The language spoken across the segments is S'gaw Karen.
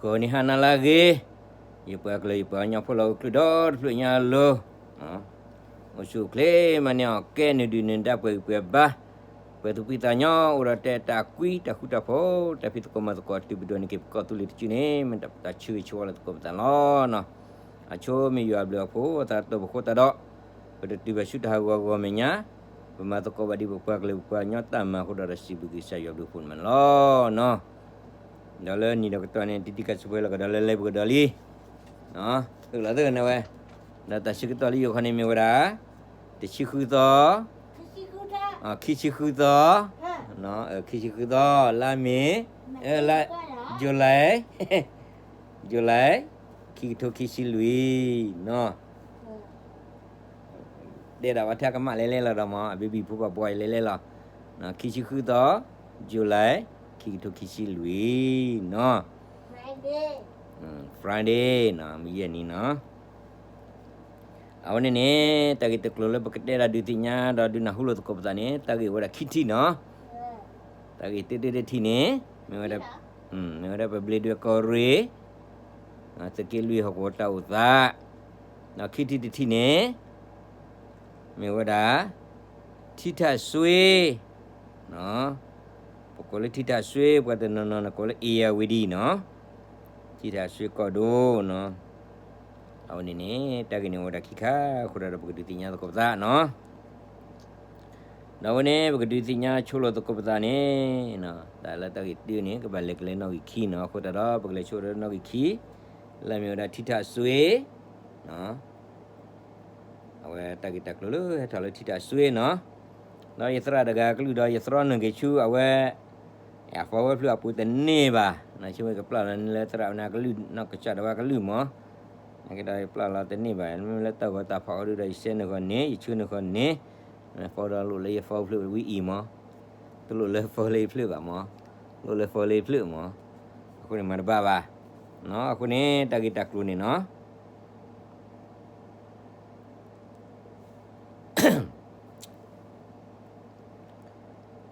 ကိးနံၤဟါနၤလၢအဂ့ၤ, ယပှၤကလုာ်ယပှၤကညီဖိလၢအိၣ်ချုးဒီတဖျၢၣ်ညါအလိၤ, အိၣ်ဆူၣ်အိၣ်ချ့မၤန့ၢ်အီၣ်ကဲနုာ်ဒုၣ်နုာ်ဒါပှဲၤဂံၢ်ပှဲၤဘါ, ပှဲၤသူၣ်ဖှံသးညီ အိၣ်ဒီးတဲတၢ်ကွံတၢ်ဃူတၢ်ဖိး တၢ်ဖံးသကိးမၤသကိးတုၤပဒိၣ်န့ၢ်က့ၤပကီၢ်သူလ့ၤတစုန့ၣ် မ့ၢ်တၢ်ဆၢဂ့ၤဆၢဝါလၢသကိးပသးလီၤ. အဆိမ့ၢ်ယွၤအဘျုးအဖှိၣ်အသးတၢ်တိာ်ပဃိသတးဒီး ပတတုၤဘၣ်ဆူတၢ်ဟးဂီၤဂီၤမဲာ်ညါ, ပမၤသကိးဘၣ်ဒ်ပပှၤကလုာ်ပပှၤကညီတၢ်မၤအဃိဒီး စံးဘျုးကစၢ်ယွၤဘျုးဖှိၣ်န့ၣ်လီၤ. ဒီးလၢနံၣ်ဒီးကတီၢ်န့ၣ် တံၤတံၤကၢ်စံးဖဲလၢကဒီးလၢလဲပကဒီးလံ, သုးလီၤသ့ၣ်န့ၣ်ဝဲ, ဒီးတၢ်ဆၢကတီၢ်လၢယိၤခီန့ၣ်မ့ၢ်ဝဲဒၣ် တဆံဃုသီ, ခံဆံဃုသီ, ခံဆံဃုသီ, လါမ့ၤ, လါ, July, July, ခံကထိခံဆံလွံၢ်နီၤ. တဲဒၣ်ဝဲထဲကမၣ်လဲၤလဲၤလီၤဒီးမ့ၢ် အဘံဘံဖိပှၤဘှီလဲၤလဲၤလီၤ, ခံဆံဃုသီ, July, ခံကထိခံဆံလွံၢ်နီၤ. Friday နီၤ, မုၢ်ယဲၢ်နံၤနီၤ. အဝဲန့ၣ်န့ၣ် တၢ်ဂ့ၢ်တၢ်ကျိၤလၢပကတဲဒၣ်ဒုးသ့ၣ်ညါဒီးဒုးနၢ်ဟူလိာ်သကိးပသးန့ၣ် တၢ်ဂ့ၢ်ဝဲဒၣ်ခံထံၣ်နီၤ. တၢ်ဂ့ၢ်တၢတထံၣ်န့ၣ် မ့ၢ်ဝဲဒၣ်, မ့ၢ်ဝဲဒၣ်ပဘျ့ဒွဲၣ်ကီၢ်ရ့ၣ် သုးက့လွံၢ်ဟီၣ်ကဝီၤတၢ်အိၣ်သး, ဒီးခံထံၣ်တထံၣ်န့ၣ် မ့ၢ်ဝဲဒၣ် ထံထၣ်စွ့, ပကိးလၢထံထၣ်စွ့ ပှၤတနီၤနီၤန့ၣ်ကိးလၢ Irrawaddy နီၤ, ထံထၣ်စွ့ကီၢ်ဒိၣ်နီၤ. အဝဲန့ၣ်န့ၣ် တၢ်ဂ့ၢ်န့ၣ်အိၣ်ဝဲဒၣ်ခံခါအဃိဒီး ပကဒုးသ့ၣ်ညါသကိးပသးနီၤ. ဒီးအဝဲန့ၣ် ပကဒုးသ့ၣ်ညါဆိလိာ်သကိးပသးန့ၣ်, တၢ်လၢတၢ်ဂ့ၢ်တုန့ၣ် ကဘၣ်လဲၤကလဲၤနီၣ်ဂံၢ်ခံနီၤ, အဃိသတးဒီး ပကလဲၤဆိဒီးနီၣ်ဂံၢ်ခံ, လၢအမ့ၢ်ဝဲဒၣ်ထံထၣ်စွ့ အဝဲတၢ်ဂ့ၢ်တၢ်ကျိၤလၢဟဲထီၣ်လၢထံထၣ်စွ့နီၤ. ဒီးယသရၣ်တဂၤအကလုၢ်ဒီးယသရီနုာ်က့ၤဆူအဝဲ အ phone ဝဲဖျၢၣ်အပူၤတန့ၢ်ဘၣ်, ဆိမ့ၢ်ကပျၢ်လီၤန့ၣ်လၢသရၣ်ဝဲန့ၣ်အကလုၢ်နီၢ်ကစၢ်ဒၣ်ဝဲအကလုၢ်မး, နာ်က့ဒီးယပျၢ်လီၤတန့ၢ်ဘၣ်, မ့မ့ၢ်လၢတၢ်ဂီၤတၢ်ဖးအီၤဒုဒီး ယစဲနုာ်ဃီန့ၣ် ယဆှၢနုာ်ဃီန့ၣ်, န phone ဒီးလိၣ်လၢယ phone ဖျၢၣ်ဝံၤအံၤမး, တလိၣ်လၢ phone လၢယဖျၢၣ်ဘၣ်မး, လိၣ်လၢ phone လၢယဖျၢၣ်မး, အဃိန့ၣ်မၤတဘၣ်ဘၣ်, အဃိန့ၣ် တၢ်ဂ့ၢ်တၢ်ကျိၤန့ၣ်နီၤ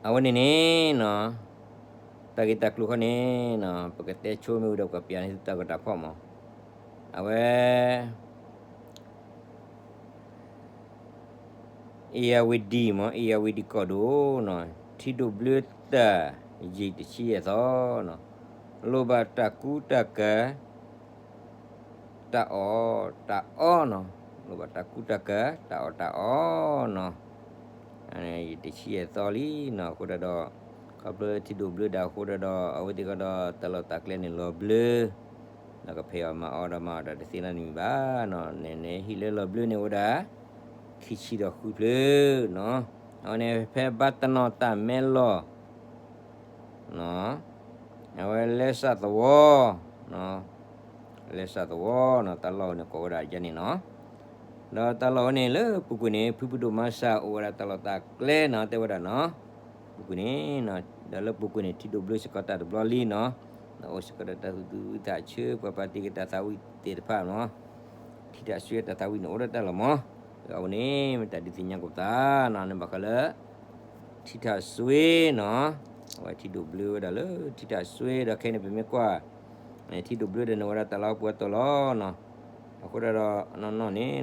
အဝဲန့ၣ်န့ၣ်နီၤ, တၢ်ဂ့ၢ်တၢ်ကျိၤခီန့ၣ်နီၤ ပကတဲဆိမ့ၢ်ဝံၤဒီးပကပျးန့ၢ်သုတၢ်ဂီၤတၢ်ဖီၣ်မး, အဝဲ Irrawaddy မး Irrawaddy ကီၢ်ဒိၣ်နီၤ, ထံဒိၣ်ဘျၢတၢ်ယံာ်တဆံယဲၢ်သီနီၤ, လိၣ်ဘၣ်တၢ်ကူတၢ်ကၤ တၢ်အီၣ်တၢ်အီနီၤ, လိၣ်ဘၣ်တၢ်ကူတၢ်ကၤ တၢ်အီၣ်တၢ်အီနီၤ, ယံာ်တဆံယဲၢ်သီလံနီၤ, အဃိဒၣ်ဒီး ခီဖျိထံဒိၣ်ဘျၢဒၣ်အဃိဒၣ်ဒီး အဝဲသ့ၣ်ကဒီးတၢ်လီၢ်တၢ်ကျဲန့ၣ်လီၤဘျၢ, ဒီးကဖဲးအီၣ်မၤအီၣ်ဒီးမၤအီၣ်တၢ်တသ့နီတမံၤဘၣ်နီၤ, န့ၣ်န့ၣ်ဟံၣ်လၢလီၤဘျၢန့ၣ်အိၣ်ဝဲဒၣ် ခံဆံဒီးဃုဖျၢၣ်နီၤ, အဝဲန့ၣ်ဖဲဘါတနီၤတၢ်မဲလီၢ် အဝဲလဲၤစးသဝီ, လဲၤစးသဝီနီၤ, တၢ်လီၢ်ဝဲန့ၣ်ကိးဝဲဒၣ်ယဲန့ၣ်နီၤ, ဒီးတၢ်လီၢ်ဝဲန့ၣ်လၢပူၤကွံာ်န့ၣ် ဖုဖုဒိၣ်မၤစၢ်အိၣ်ဝဲဒၣ်တၢ်လီၢ်တၢ်ကျဲနီၤ တဲဝဲဒၣ်နီၤ, ပူၤကွံာ်န့ၣ်, ဒီးလၢပူၤကွံာ်န့ၣ် ထံဒိၣ်ဘျၢစ့ၢ်ကီးတၢ်တဘျီလံနီၤ, ဒီးအိၣ်စ့ၢ်ကီးဒီးတၢ်သူၣ်ဒူသးဆၢ ပှၤပာ်တ့ၢ်က့ၤတၢ်သးဝံၣ်သ့ၣ်တဖၣ်နီၤ, ထံထၣ်စွ့တၢ်သးဝံၣ်န့ၣ်အိၣ်ဒီးတၢ်လီၢ်မး, အဝဲန့ၣ် မ့ၢ်တၢ်ဒုးသ့ၣ်ညါကိးပသးနီၤ, န့ၣ်ဘၣ်ဃးလၢ ထံထၣ်စွ့နီၤ, အဝဲထံဒိၣ်ဘျၢဝဲဒၣ်လၢထံထၣ်စွ့ဒီးခဲအံၤန့ၣ် ပမ့ၢ်ကွၢ်, ထံဒိၣ်ဘျၢဒီးန့ၣ်ဝဲဒၣ်တၢ်လီၢ်ပှဲၤတီၤလီၤနီၤ, အဃိဒၣ်ဒီးနီၢ်နီၢ်န့ၣ်နီၤ အ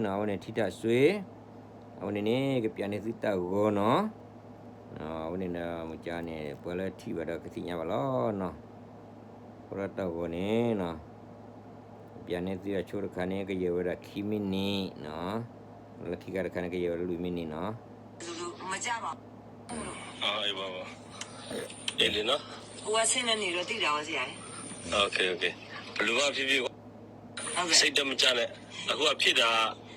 ဝဲန့ၣ်ထံထၣ်စွ့, အဝဲန့ၣ်န့ၣ် ကပျးန့ၢ်သုတၢ်ဂီၤနီၤ, အဝဲန့ၣ်ဒီးမုၢ်ကါန့ၣ် ပှၤလၢထံၣ်ဘၣ်ဒီးကသ့ၣ်ညါဘၣ်လီၤနီၤ, အဃိဒၣ်တၢ်ဂီၤန့ၣ်နီၤ ပျးန့ၢ်သုအဆိတခါန့ၣ် ကယဲၢ်ဝဲဒၣ်ခံမံးနံးနီၤ, လၢခံခါတခါန့ၣ် ကယဲၢ်ဝဲဒၣ်လွံၢ်မံးနံးနီၤ. ဘယ်လိုမှဖြစ်ဖြစ် စိတ်ဓာတ်မကျနဲ့ အခုအဖြစ်တာ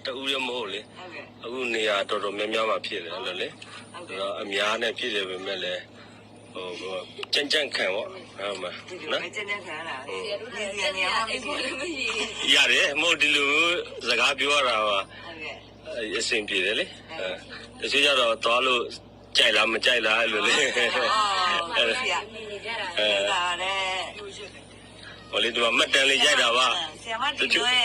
တဦးတည်းမဟုတ်လေ, အခုနေရာတော်တော်များများမှာဖြစ်တယ်အဲ့လိုလေ, အဲ့တော့အများနဲ့ဖြစ်တယ်ပေမဲ့လည်း ကြံ့ကြံ့ခံပေါ့, ရတယ်, မဟုတ်ဒီလိုမျိုးစကားပြောရတာပါ, အဆင်ပြေတယ်လေ, တချို့ကျတော့သွားလို့ကြိုက်လားမကြိုက်လားအဲ့လိုလေ, ဟိုလေဒီမှာမှတ်တမ်းလေးရိုက်တာပါ, ဆရာမဒီလိုပဲ,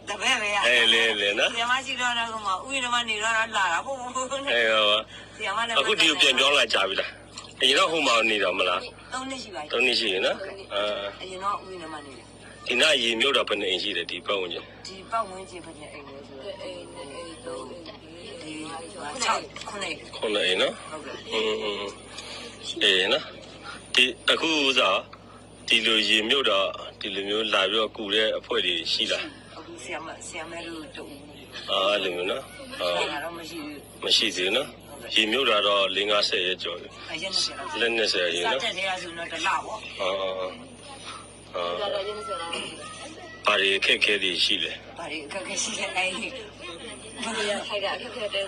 တပည့်ပဲရ, အဲလေလေနော်, ဆရာမရှိတော့တော့ကမှဥယျာဉ်ထဲမှာနေတော့လာတာပေါ့, အဲပါပါ, ဆရာမလည်းအခုဒီကိုပြန်ပြောင်းလာကြပြီလား, အရင်တော့ ဟိုမှာနေတာမလား? သုံးနှစ်ရှိပြီနော်။ အရင်တော့ ဝီနယ်မှာနေတယ်။ ဒီနားရေမြုပ်တာ ဘယ်နှစ်အိမ်ရှိလဲ ဒီပတ်ဝန်းကျင်? ဒီပတ်ဝန်းကျင် ဘယ်နှစ်အိမ်လဲဆိုတော့ တစ်အိမ် နှစ်အိမ် သုံးအိမ် လေး ငါး ခြောက် ခုနှစ်အိမ်။ ခုနှစ်အိမ်နော်။ ဟုတ်ကဲ့။ အေးနော်။ ဒီအခုဥစား ဒီလိုရေမြုပ်တာ ဒီလိုမျိုးလာပြီးတော့ကူတဲ့အဖွဲ့တွေရှိလား? အခုဆရာမဆရာမတို့တူ။ အာ အဲ့လိုမျိုးနော်။ အာ ဆရာမတော့မရှိဘူး။ မရှိသေးဘူးနော်။ ဟုတ်ကဲ့။ ရေမြုပ်တာတော့လေးငါးဆယ်ရက်ကျော်ပြီ။ အရက်နှစ်ဆယ်လောက်။ လက်နှစ်ဆယ်ရေနော်။ စတက်ထဲကဆိုတော့တစ်လပေါ့။ အာအာအာ။ အာ ဘာတွေအခက်အခဲတွေရှိလဲ။ ဘာတွေအခက်အခဲရှိလဲအဲ့ဒီအနေတာထိုင်တာအခက်အခဲတို့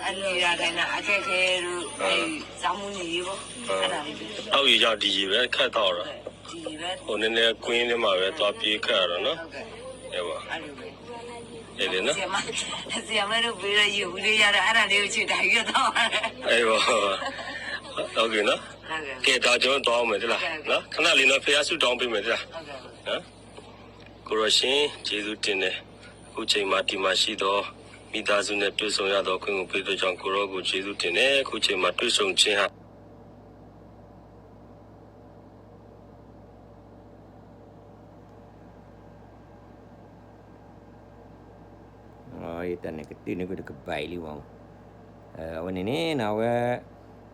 အဲ့ဒီစားမှုနေရေးပေါ့။ အဲ့ဒါလေးတွေ။ အောက်ရေရောက်ဒီရေပဲခတ်တော့တော့။ ဒီရေပဲ။ ဟိုနည်းနည်းကွင်းထဲမှာပဲသွားပြေးခတ်ရတော့နော်။ ဟုတ်ကဲ့။ အဲ့ပါ။ အဲ့လိုပဲ။ အဲ့လေနော်။ ဆရာမဆရာမတို့ပြီးတော့ရေဘူးလေးရတော့အဲ့ဒါလေးကိုချွေတာပြီးတော့တော့။ အဲ့ပါ။ ဟုတ်ကဲ့နော်။ ဟုတ်ကဲ့။ ကဲဒါကျွန်တော်တောင်းမယ်တလား။ ဟုတ်ကဲ့။ နော်။ ခဏလေးနော်။ ဖះဆုတောင်းပေးမယ်တလား။ ဟုတ်ကဲ့။ နော်။ ကိုယ်တော်ရှင်ကျေးဇူးတင်တယ်။ အခုချိန်မှာဒီမှာရှိသောမိသားစုနဲ့တွေ့ဆုံရသောခွင့်ကိုပေးတဲ့ကြောင့်ကိုယ်တော်ကိုကျေးဇူးတင်တယ်။ အခုချိန်မှာတွေ့ဆုံခြင်းဟာ တၢ်န့ၣ်ကတုၤန့ၣ်ကတကဘၣ်အံၤလံမး. အဝဲန့ၣ်န့ၣ် အဝဲ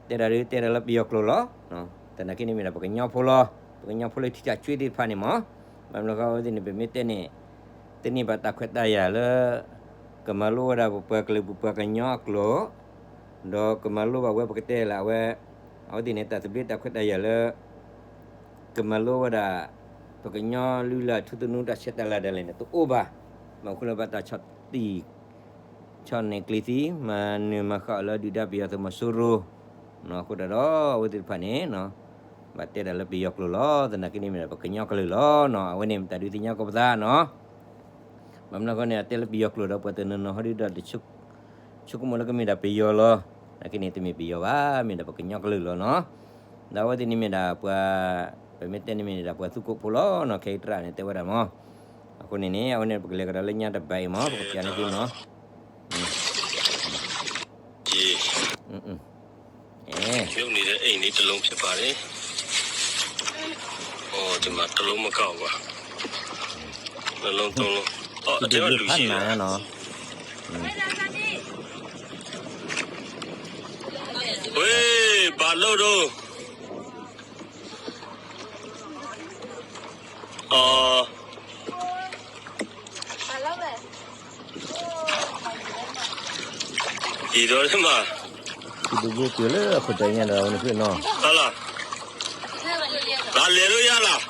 တဲဒၣ်ဒုးတဲဒၣ်လၢပယီၤကျိာ်လီၤ. သနာ်က့န့ၣ်မ့ၢ်ဒၣ်ပကညီဖိလီၤ. ပကညီဖိလၢထံတၢ်ဆွ့သ့ၣ်တဖၣ်န့ၣ်မး. ဘၣ်မနုၤဃီအဝဲသ့ၣ်န့ၣ် ပမ့ၢ်တဲန့ၣ် တန့ၢ်ဘၣ်တၢ်ခွဲးတၢ်ယာ်လၢ ကမၤလိဝဲဒၣ်ပပှၤကလုာ်ပပှၤကညီအကျိာ် ဒီးကမၤလိဘၣ်ဝဲပကတဲလၢအဝဲ အဝဲသ့ၣ်န့ၣ် တၢ်သဘျ့တၢ်ခွဲးတၢ်ယာ်လၢ ကမၤလိဝဲဒၣ် ပကညီလုၢ်လၢ်ထူသနူတၢ်ဆဲးတၢ်လၤဒၣ်လဲာ်န့ၣ် တအိၣ်ဘၣ်. ဘၣ်မနုၤဃိလၢဘၣ်တၢ်ဆီၣ်တံၢ် ဆီၣ်နဲၣ်ကျ့ၤသံ မၤနၢၤမၤဃၣ်အီၤလၢဒုၣ်ဒါပယီၤသုးမီၤစိရိၤ အဃိသတးဒီး အဝဲသ့ၣ်တဖၣ်န့ၣ် ဘၣ်တဲဒၣ်လၢပယီၤကျိာ်လီၤ. သနာ်က့န့ၣ်မ့ၢ်ဒၣ်ပကညီကလုာ်လီၤနီၤ. အဝဲန့ၣ်မတၤဒုးသ့ၣ်ညါကိးပသးနီၤ. ဘၣ်မနုၤဃိန့ၣ် အတဲလၢပယီၤကျိာ်ဒီးပှၤတနီၤနီၤဟီဒုဒီး ဆိကမိၣ်လၢကမ့ၢ်ဒၣ်ပယီၤလီၤ. သနာ်က့န့ၣ် တမ့ၢ်ပယီၤဘၣ် မ့ၢ်ဒၣ်ပကညီကလုာ်လီၤနီၤ. ဒီးအဝဲသ့ၣ်န့ၣ်မ့ၢ်ဒၣ်ပှၤ ပမ့ၢ်တဲန့ၣ်မ့ၢ်ဒၣ်ပှၤသူခိၣ်ဖိလီၤနီၤ. ခဲအံၤတရၣ်န့ၣ်တဲဝဲဒၣ်မး. အဃိန့ၣ်န့ၣ် အဝဲန့ၣ်ပကလဲၤကဒီးလၢညါတဘၣ်အံၤမး ပကပျးန့ၢ်သုနီၤ. မြုပ်နေတဲ့အိမ်လေးတစ်လုံးဖြစ်ပါတယ်။ အော် ဒီမှာတစ်လုံးမကဘူးကွာ။ နှစ်လုံးသုံးလုံး။ အော် အထဲမှာလူရှိတယ်နော်။ ဝေး ဘာလို့တော့ အော် ဒီတော့ဒီမှာ ဒီလိုမျိုးပြောလဲအခုတည်းညတော့နဖြစ်နော် ဟုတ်လား ဒါလဲလို့ရလား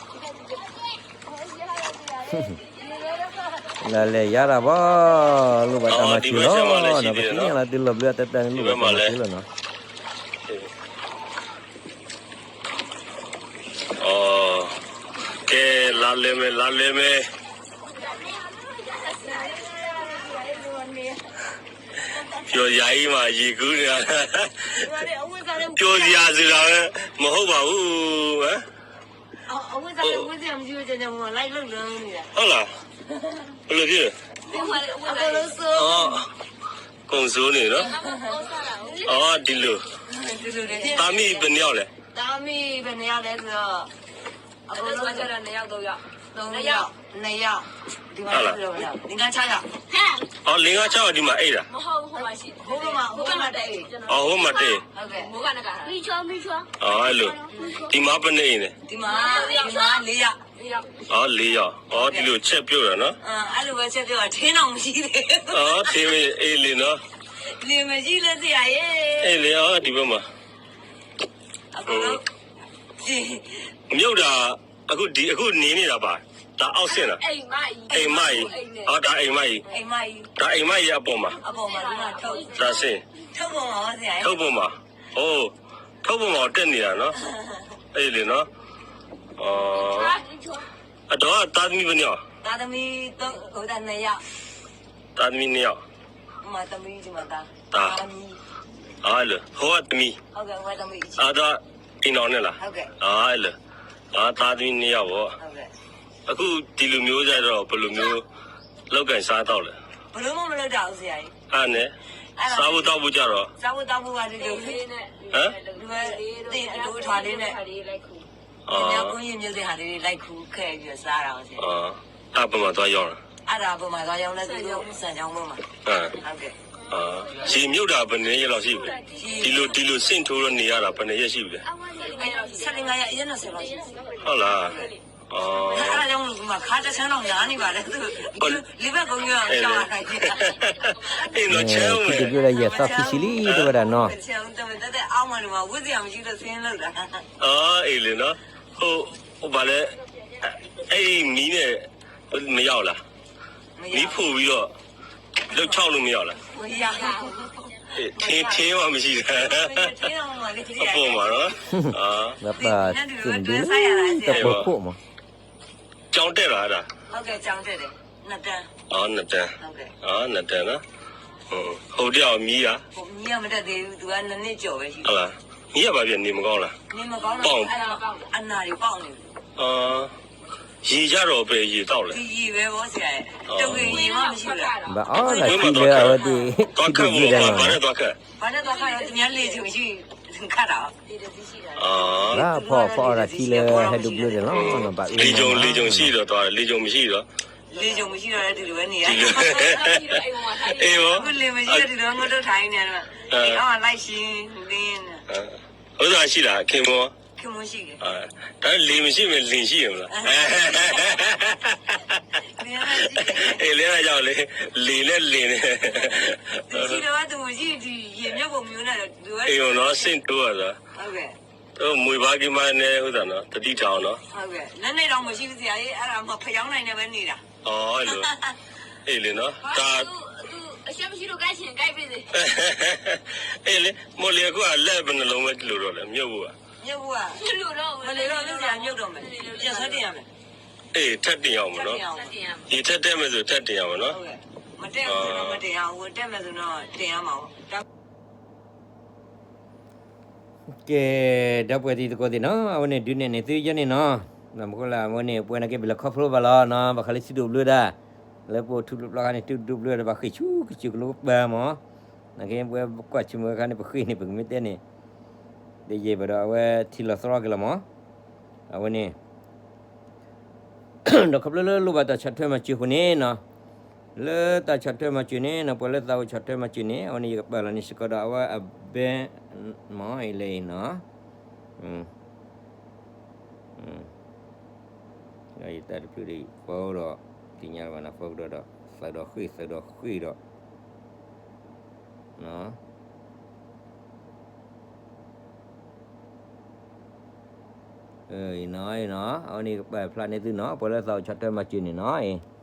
လဲလဲရတာပေါ့လို့ပါတမချူလို့နော်ပတိလာတိလဘလတတန်လို့ပါတမချူလို့နော် ကဲ လာလဲမယ် လာလဲမယ် ပြောစရာကြီးမှာ ရေကူးနေတာ ပြောစရာဆိုတာပဲ မဟုတ်ပါဘူး ဟမ် အဝတ်စားလည်းဝတ်စရာမရှိဘူး ကျွန်တော်က လိုက်လုပ်လုပ်နေတာ ဟုတ်လား ဘယ်လိုဖြစ်လဲ အကုန်လုံးစိုး ကုန်စိုးနေနော် အော် ဒီလို ဒီလိုတွေဖြစ်နေ သားမီးဘယ်နှစ်ယောက်လဲ သားမီးဘယ်နှစ်ယောက်လဲဆိုတော့ အကုန်လုံးဆိုတော့နှစ်ယောက်သုံးယောက် သုံးယောက် နှစ်ယောက် ဒီမှာဟုတ်လား လေးငါးခြောက်ယောက် အော် လေးငါးခြောက်ယောက်ဒီမှာအိပ်တာ မဟုတ်ဘူး ဟိုဘက်မှာရှိတယ် ဟိုဘက်မှာ ဟိုဘက်မှာတအိပ် အော် ဟိုဘက်မှာတအိပ် ဟုတ်ကဲ့ မိုးကနက မီးချော မီးချော အော် အဲ့လို ဒီမှာဘယ်နှစ်အိပ်လဲ ဒီမှာ ဒီမှာလေးယောက် လေးယောက် အော် လေးယောက် အော် ဒီလိုချက်ပြုတ်တာနော် အဲ့လိုပဲချက်ပြုတ်တာ ထင်းတော့မရှိသေးဘူး အော် ထင်းမအေးလေနော် နေမရှိလို့စရာရေ အေးလေ အော် ဒီဘက်မှာ အခုတော့ မြုပ်တာ အခုဒီ အခုနေနေတာပါ ဒါအောက်ဆင့်လား အိမ်မကြီး အိမ်မကြီး အိမ်နဲ့ အော် ဒါအိမ်မကြီး အိမ်မကြီး ဒါအိမ်မကြီးအပေါ်မှာ အပေါ်မှာ ဒီမှာထုတ် ဒါဆင့် ထုတ်ပေါ်မှာပါဆရာ ထုတ်ပေါ်မှာ အိုး ထုတ်ပေါ်မှာတက်နေတာနော် အေးလေနော် အော် အတော့သားသမီးဘယ်နှစ်ယောက် သားသမီးသုံး ဟိုဒါနှစ်ယောက် သားသမီးနှစ်ယောက် ဒီမှာသမီး ဒီမှာသား သား သားသမီး အဲ့လို ဟိုကသမီး ဟုတ်ကဲ့ ဟိုကသမီး အဲ့တော့ အိမ်တော်နဲ့လား ဟုတ်ကဲ့ အဲ့လို အာ သားသမီးနှစ်ယောက်ပေါ့ ဟုတ်ကဲ့ အခုဒီလိုမျိုးကြတော့ဘယ်လိုမျိုးလုပ်ကိုင်စားသောက်လဲ ဘယ်လိုမှမလုပ်တတ်ဘူးဆရာကြီး အဲ့နဲ့ စားဖို့သောက်ဖို့ကြတော့ စားဖို့သောက်ဖို့ကတည်းက ဟမ် ဒီး သ့ၣ်အဒိၣ်အထွာလေးနဲ့ အမျိုးမျိုးသ့ၣ်ဟာလေး လိုက်ခူးခဲ့ပြီးတော့ စားတာပေါ့။ အဲ့ဒါဘယ်မှာသွားရောင်းလဲ။ အဲ့ဒါဘယ်မှာသွားရောင်းလဲ။ သူတို့စံချောင်းဘက်မှာ။ ဟုတ်ကဲ့။ ရေမြုပ်တာဘယ်နှစ်ရက်လောက်ရှိပြီလဲ။ ဒီလို ဒီလိုဆင့်ထိုးတော့နေရတာ ဘယ်နှစ်ရက်ရှိပြီလဲ။ ဆယ့်ငါးရက် ရက်နှစ်ဆယ်လောက်ရှိပြီ။ ဟုတ်လား။ အဲ့ဒါကြောင့်မို့ ဒီမှာခါတဆန်းတော့နားနေပါတယ်။ သူ့ လေးဘက်ကုန်းက ကြောက်ရတာကြီး။ အေးနော် ဆဲဦးမယ်။ ဒီကရယဲသီခံဆံလံ တဝဲဒၣ်နော်။ ဆဲဦး တမင်သက်သက်အောင်းမနေမှာ ဝတ်စရာမရှိလို့ ဆင်းလို့တာ။ အော် အေးလေနော်။ ဟို ဟို ဘာလဲ အဲ့ဒီမီးနဲ့ မရောက်လား။ မီးဖို့ပြီးတော့ လုပ်ချောက်လို့မရောက်လား။ မရဘူး။ ထင်း ထင်းမှမရှိတာ။ ထင်းတော့မှမရှိတာ။ အပေါ်မှာနော်။ ဘၣ်ပာ်သ့ၣ်မဒုလၢတပၢၤခိၣ်မး။ ကျောင်းတက်လားအဲ့ဒါ။ ဟုတ်ကဲ့ ကျောင်းတက်တယ်။ နှစ်တန်း။ အော် နှစ်တန်း။ ဟုတ်ကဲ့။ အော် နှစ်တန်းနော်။ ဟုတ်တယ် မီးอ่ะ။ မီးကမတက်သေးဘူး။ သူကနှစ်နှစ်ကျော်ပဲရှိတယ်။ ဟုတ်လား။ မီးကဘာဖြစ်နေမကောင်းလား။ နေမကောင်းတော့ ပေါက် အဲ့ဒါအနာတွေပေါက်နေပြီ။ အော် ရေကျတော့ဘယ်ရေသောက်လဲ။ ဒီရေပဲပေါ့ဆရာရဲ့။ တုတ်ကရေရေမှမရှိဘူးလား။ ဘၣ်အီၣ်လၢထံလၢအဝဲသ့ၣ် သွားခတ်ဖို့ ဘာနဲ့သွားခတ်။ ဘာနဲ့သွားခတ်တော့ သူများလေကြုံရှိခတ်တာ။ ဘၣ်ဖီၣ်ဖီၣ်အီၣ်တၢ်ထံလၢဟဲဒိးဘျၢဒီးလီၤ ဘၣ်အၢ လေကြုံ လေကြုံရှိတော့သွား လေကြုံမရှိတော့ လေကြုံမရှိတော့တဲ့သူတွေပဲနေရ အေးပေါ့ အခုလေမရှိတဲ့သူတွေငိုတ်တုတ်ထိုင်နေတယ် အိမ်အောက်မှာလိုက်ရှင်းလင်းနေ ဥစ္စာရှိလားခင်ဗျာ ခင်ဗျာရှိတယ် ဒါလေမရှိမယ်လင်ရှိရမလား လင်မရှိတယ် အေးလဲကြောက်လေ လေနဲ့လင်နဲ့ သူရှိတော့သူမရှိဒီရေမြုပ်ပုံမျိုးနဲ့တူတယ် အေးပေါ့နော် ဆင့်ထိုးရတာ ဟုတ်ကဲ့ မွေဖါကီမါနဲ ဟုတ်တာနော် သတိထားအောင်နော် ဟုတ်ကဲ့ လက်နဲ့တော့မရှိဘူးဆရာကြီး အဲ့ဒါမှဖယောင်းနိုင်နေပဲနေတာ အော် အဲ့လို အေးလေနော် ဒါ သူ သူ အရှက်မရှိလို့ ကိုက်ချင် ကိုက်ပေးစေ အေးလေ မော်လီအခုကလက်ဘယ်နှလုံးပဲလိုတော့လဲ မြုပ်ဖို့က မြုပ်ဖို့က မလိုတော့ဘူး မလိုတော့ဘူးဆရာ မြုပ်တော့မယ် ပြန်ဆွဲတင်ရမယ် အေး ထပ်တင်ရအောင်ပေါ့နော် ထပ်တင်ရမယ် ရေထပ်တက်မယ်ဆိုထပ်တင်ရအောင်နော် ဟုတ်ကဲ့ မတက်ဘူးဆိုတော့မတင်ရဘူး တက်မယ်ဆိုတော့တင်ရမှာပေါ့ ကဲ ဒီပုၢ်ဝဲၢ်သံသကိးသ့ၣ်နီၤ အဝဲန့ၣ်ဒုးနဲၣ်န့ၢ်သုယဲန့ၣ်နီၤ ဘၣ်မနုၤဃိလဲၣ် အဝဲန့ၣ် ပဝဲနာ်က့ ပလဲၤခီဖျိဘၣ်လီၤနီၤ ဘၣ်ဃးလၢထံဒိးဘျၢဒၣ် လၢပအိၣ်ထူၣ်ဖျိးဖျါခါန့ၣ် ထံဒိးဘျၢဒီး ဘၣ်ဃ့ၢ်ဆူကစၢၢ်ကလိပၤမး နာ်က့ ပဝဲကွၢ်ဆၢၣ်မဲာ်ဝဲခါန့ၣ် ပဃ့ၢ်န့ၣ် ပကမ့ၢ်တဲန့ၣ် တယံာ်ဘၣ်ဒီး အဝဲထံလီၤသရီက့ၤလီၤမး အဝဲန့ၣ် ဒီးခီဖျိလၢလိၣ်ဘၣ်တၢ်ဆီၣ်ထွဲမၤစၢၤအဃိန့ၣ်နီၤ လၢတၢ်ဆီၣ်ထွဲမၤစၢၤန့ၣ်နီၤ ပှၤလၢသးအိၣ်ဆီၣ်ထွဲမၤစၢၤန့ၣ် အဝဲန့ၣ် ယကပာ်လီၤန့ၢ်စ့ၢ်ကီးဒီးအဝဲအဘဲ မ့ၢ်အံၤလဲၣ်အံၤနီၤ ဒီးယတၢ်တဖျၢၣ်ဒီး ဖီဒီး သ့ၣ်ညါလၢၤဘၣ်နီၤ ဖီကဒီးဒီး သုးဒီးဃ့ၢ် သုးဒီးဃ့ၢ်ဒီး အံၤနီၤ အံၤနီၤ အဝဲန့ၣ်ကပာ်ဖျါန့ၢ်သုနီၤ ပှၤလၢသးအိၣ်ဆီၣ်ထွဲမၤစၢၤန့ၣ်နီၤ အံၤ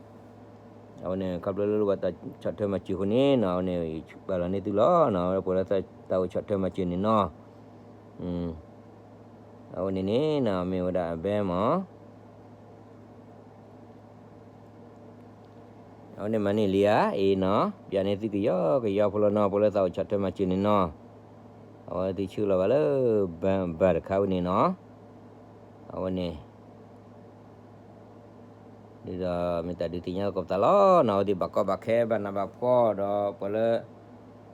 အဝဲန့ၣ် ခီဖျိလၢလိၣ်ဘၣ်တၢ်ဆီၣ်ထွဲမၤစၢၤအဃိန့ၣ်နီၤ အဝဲန့ၣ် ပာ်လီၤန့ၢ်သုလီၤနီၤ ပှၤလၢသးအိၣ်ဆီၣ်ထွဲမၤစၢၤန့ၣ်နီၤ အဝဲန့ၣ်န့ၣ်နီၤ မ့ၢ်ဝဲဒၣ်အဘဲမး အဝဲန့ၣ်မၤန့ၢ်လံဧါ အံၤနီၤ ပျးန့ၢ်သုကယီကယီဖိလီၤနီၤ ပှၤလၢသးအိၣ်ဆီၣ်ထွဲမၤစၢၤန့ၣ်နီၤ အဝဲသုဆှၢလီၤဘၣ်လၢ ဘၣ်တခါဝဲန့ၣ်နီၤ အဝဲန့ၣ် ဒ်သိးမ့ၢ်တၢ်ဒုးသ့ၣ်ညါလီၤကီးပသးလီၤနီၤ အဝဲသ့ၣ်ဘၣ်ကီဘၣ်ခဲဘၣ်နးဘၣ်ဖှီၣ်ဒီး ပှၤလၢ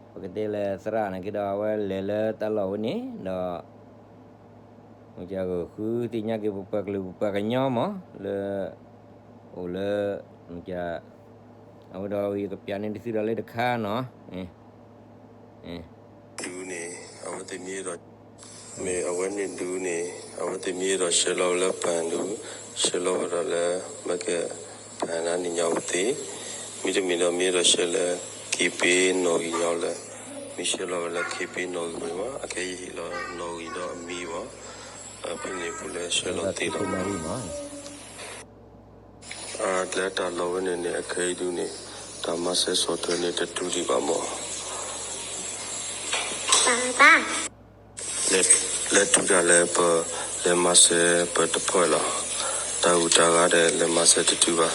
ပကတဲလၢသရၣ်နာ်က့ဒီး အဝဲလဲၤလၢတၢ်လီၢ်ဝဲန့ၣ်ဒီး မ့ၢ်ကဃုသ့ၣ်ညါက့ၤပပှၤကလုာ်ပပှၤကညီမး လၢ အိၣ်လၢ မ့ၢ်က အဝဲဒီးယကပျးန့ၢ်သုဒီးလၢတခါနီၤ ဒုန့ၣ် အဝဲသ့ၣ်မ့ၢ်ဒီး မ့ၢ်အဝဲန့ၣ်ဒုန့ၣ် အဝဲသ့ၣ်မ့ၢ်ဒီးဆှၢလီၤဝဲလၢပၢ်ဒု ဆှၢလီၤဝဲဒီးလၢ မ့ၢ်က ပၢ်နၤနံၣ်ညါဝဲသ့ၣ် မ့တမ့ၢ်ဒီးမ့ၢ်ဒီးဆှၢလၢ က့ၤပ့ၤနီၣ်ဂံၢ်ညီလၢ မ့ၢ်ဆှၢလီၤဝဲလၢက့ၤပ့ၤနီၣ်ဂံၢ်ဝဲမး အခဲအံၤဟ့ၣ်လီၤနီၣ်ဂံၢ်ဒီးအမံၤဘၣ် ဖဲန့ၣ်ပူၤလၢဆှၢလီၤသ့လီၤမး အကျဲတၢ်လီၢ်ဝဲန့ၣ်န့ၣ် အခဲအံၤဒုန့ၣ် တၢ်မၤစၢၤဆီၣ်ထွဲန့ၣ်တတုၤဒံးဘၣ်မး လဲၤတုၤဒၣ်လဲာ်ပလဲၤမၤစၢၤပတဖၣ်လီၤ. တၢ်ဂုၤတၢ်ဂၤဒီးလဲၤမၤစၢၤတတုၤဘၣ်.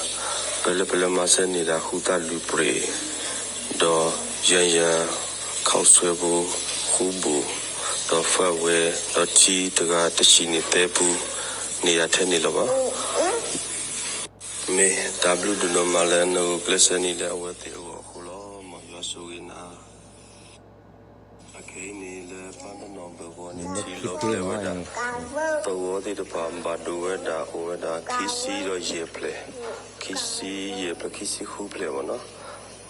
ပလဲၤပလဲၤမၤစၢၤန့ၢ်ဒၣ်ဃုသၣ်လွံၢ်ပြ့ၤ, ဒီးယၤယၤ ခီၣ်ဆွဲဖိ ဃူဘူး, ဒီးဖၢဝဲ, ဒီးထံတဂၤတဆံန့ၣ်သၢပူ န့ၢ်ဒၣ်ထဲန့ၣ်လီၤဘၣ်. မ့ၢ်တၢ်ဘျုးဒိၣ်ဒိၣ်မးလၢနဂုာ်ကျဲးစၢးန့ၢ်လၢအဝဲသ့ၣ်အဂီၢ်အဃိလီၤ. မ်ယွၤဆိၣ်ဂ့ၤနၤ ထံလီၤဖျဲၣ်ဝဲဒၣ်, သဝီသ့ၣ်တဖၣ်ဘၣ်ဒိဝဲဒၣ် အိၣ်ဝဲဒၣ်ခံဆံဒီးယဲၢ်ဖျၢၣ်, ခံဆံယဲၢ်ဖျၢၣ် ခံဆံဃုဖျၢၣ်မ့ၢ်နီၤ.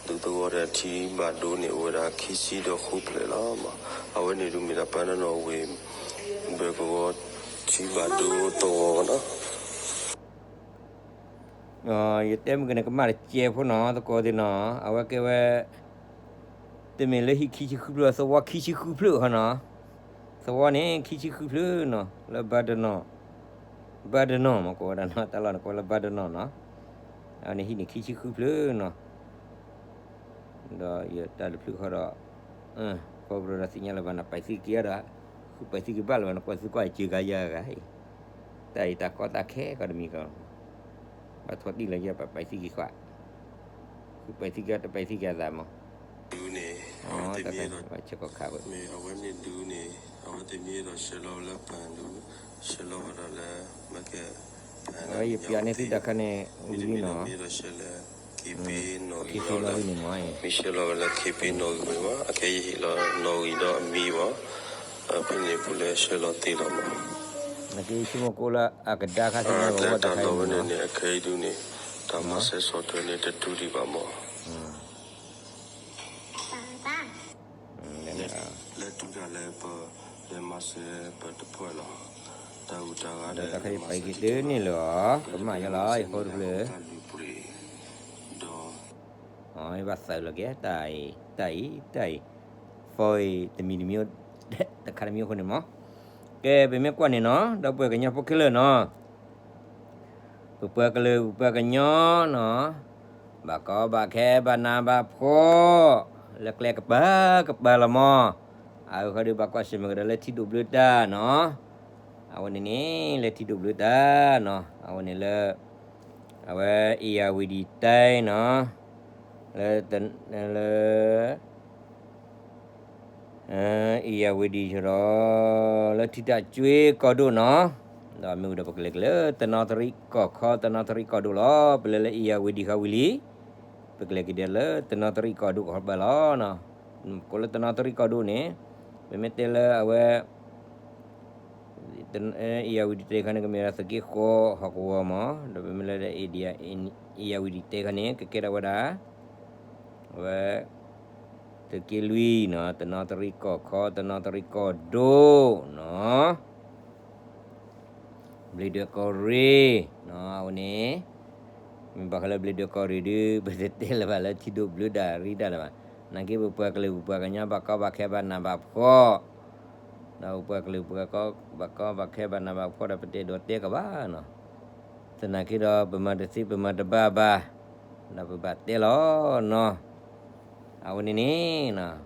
ဒူသဝီဒီးထံဘၣ်ဒိန့ၣ် အိၣ်ဝဲဒၣ်ခံဆံဒီးဃုဖျၢၣ်လီၤ. အဝဲန့ၣ်ဒုးမ့ၢ်ဒၣ်ပှၤနီၣ်နီၣ်ဝ့ၢ် ဘၢၣ်ကဝီၤ ထံဘၣ်ဒိသဝီမ့ၢ်နီၤ. ယတဲမ့ၢ်ကန့ၣ် ကမၣ်တစဲးဖိနီၤ သကိးသ့ၣ်နီၤ အဝဲကဲဝဲ တမ့ၢ်လၢဟံၣ်ခံဆံဃုဖျၢၣ် သဝီခံဆံဃုဖျၢၣ်ဃီနီၤ, သဝီန့ၣ် ခံဆံဃုဖျၢၣ်နီၤ လၢဘၢတနီၤ, ဘၢတနီၤမ့ၢ်ကိးဝဲဒၣ်နီၤ တၢ်လီၢ်န့ၣ်ကိးလၢဘၢတနီၤနီၤ, အဝဲန့ၣ်ဟံၣ်န့ၣ်ခံဆံဃုဖျၢၣ်နီၤ. ဒီးယတၢ်တဖျၢၣ်ဃီဒီး ခီဖျိဒီးသ့ၣ်ညါလၢၤဘၣ် နပာ်သုက့ၤဒီး ဃုပာ်သုက့ၤဘၣ်လၢၤဘၣ် နကွၢ်သုကွၢ်စၢၤကါယၤဂၤအံၤ, တၢ်အံၤတၢ်ကီတၢ်ခဲကီတမံၤကီ ဘၣ်ထီၣ်တံၢ်လီၤယဲ ပာ်ပာ်သုက့ၤဃီ, ဃုပာ်သုက့ၤတပာ်သုက့ၤအသးမး, ဒုန့ၣ် အဝဲတမ့ၢ် ဘၣ်ဆဲးကီးခးဝဲ မ့ၢ်အဝဲန့ၣ်ဒုန့ၣ် အဝဲတမ့ၢ်ဒီးဆှၢလီၤဝဲလၢပၢ်ဒု ဆှၢလီၤဝဲဒီးလၢ မ့ၢ်ကဲ အဝဲယပျးန့ၢ်သုတၢ်ခါန့ၣ် ဝံၤလံနီၤ, မ့ၢ်ဒီးဆှၢလၢ ခ့ဖ့နီၣ်ဂံၢ်နီၣ်လီၤ, မ့ၢ်ဆှၢလီၤဝဲလၢခ့ဖ့နီၣ်ဂံၢ်ဝဲဘၣ် အခဲယဟ့ၣ်လီၤနီၣ်ဂံၢ်ဒီးအမံၤဘၣ်, ဖဲန့ၣ်ပူၤလၢဆှၢလီၤသ့လီၤမး, နကဆိကမိၣ်ကိးလၢအကဒါခါသ့ၣ်ညါ တၢ်လီၢ်ဝဲန့ၣ်န့ၣ် အခဲအံၤဒုန့ၣ် တၢ်မၤစၢၤဆီၣ်ထွဲန့ၣ် တတုၤဒံးဘၣ်မး လၢတုၤတၢ်လၢပ လၢမၤစၢၤပတပှၢ်လီၤ, တၢ်ဂုၤတၢ်ဂၤဒီး တၢ်ခဲအံၤပာ်က့ၤတန့ၢ်လၢၤအီၤ ကမၣ်ယါလီၤ ယဃီတဖျၢၣ် တၢ်လုၢ်ပှ့ၤဒီး အဘၣ်သးလၢကဲ တၢ်အံၤ တၢ်အံၤ တၢ်အံၤ ဖီအံၤ တမံၤတမံၤ တခါတမံၤအဃိန့ၣ်မး, ကဲ ပမ့ၢ်ကွၢ်န့ၣ်နီၤ ဒီပုၢ်ဝဲၢ်ကညီဖိခဲလၢာ်နီၤ ပပှၤကလုာ်ပပှၤကညီနီၤ, ဘၣ်ကီဘၣ်ခဲဘၣ်နးဘၣ်ဖှီၣ်, လၢကျဲကပၤကပၤလီၤမး, အဝဲဃီဒီးဘၣ်ကွၢ်ဆၢၣ်မဲာ်ကဒီးလၢထံဒိၣ်ဘျၢတၢ်နီၤ, အဝဲန့ၣ်န့ၣ် လၢထံဒိၣ်ဘျၢတၢ်နီၤ, အဝဲန့ၣ်လၢ အဝဲ အ့ၣ်ယၣ်ဝံၤဒံၣ်တဲနီၤ, လၢ လၢ အ့ၣ်ယၣ်ဝံၤဒံၣ်ဒီး လၢထံတၢ်ကွ့ကီၢ်ဒိၣ်နီၤ, ဒီးမ့ၢ်ဝံၤဒီးပကလဲၤက့ၤလၢတနီသရံၣ်ကီၢ်ခီ တနီသရံၣ်ကီၢ်ဒိၣ်လီၤ. ပလဲၤလၢအ့ၣ်ယၣ်ဝံၤဒံၣ်ဃီဝံၤလံ, ပကလဲၤက့ၤဒီးလၢတနီသရံၣ်ကီၢ်ဒိၣ်ကီၢ်ဘၣ်လီၤ. ကိးလၢတနီသရံၣ်ကီၢ်ဒိၣ်န့ၣ် ပမ့ၢ်တဲလၢအဝဲ အ့ၣ်ယၣ်ဝံၤဒံၣ်တဲခါန့ၣ် ကမ့ၢ်ဝဲဒၣ်သုးက့ဃီဟီၣ်ကဝီၤမး, ဒီးပမ့ၢ်လၢ အ့ၣ်ယၣ်ဝံၤဒံၣ်တဲခါန့ၣ် ကကဲထီၣ်ဝဲဒၣ် အဝဲ သုးက့လွံၢ်နီၤ, တနီသရံၣ်ကီၢ်ခီ တနီသရံၣ်ကီၢ်ဒိၣ်နီၤ, ဘျ့ဒွဲၣ်ကီၢ်ရ့ၣ်နီၤ, အဝဲန့ၣ် မ့ၢ်ဘၣ်ဃးလၢဘျ့ဒွဲၣ်ကီၢ်ရ့ၣ်ဒုး ပတတဲလၢၤဘၣ်လၢထံဒိၣ်ဘျၢဒၣ်ရ့ဒၣ်လၢၤဘၣ်. နာ်က့ပပှၤကလုာ်ပပှၤကညီဘၣ်ကီဘၣ်ခဲဘၣ်နးဘၣ်ဖှီၣ်, ဒီးပပှၤကလုာ်ပပှၤကညီဘၣ်ကီဘၣ်ခဲဘၣ်နးဘၣ်ဖှီၣ်ဒီးပတအဲၣ်ဒိးတဲကဘၣ်နီၤ, သနာ်က့ဒီးပမၤတသ့ပမၤတဘၣ်ဘၣ်, ဒီးပဘၣ်တဲလီၤနီၤ. အဝဲန့ၣ်န့ၣ် ဘၣ်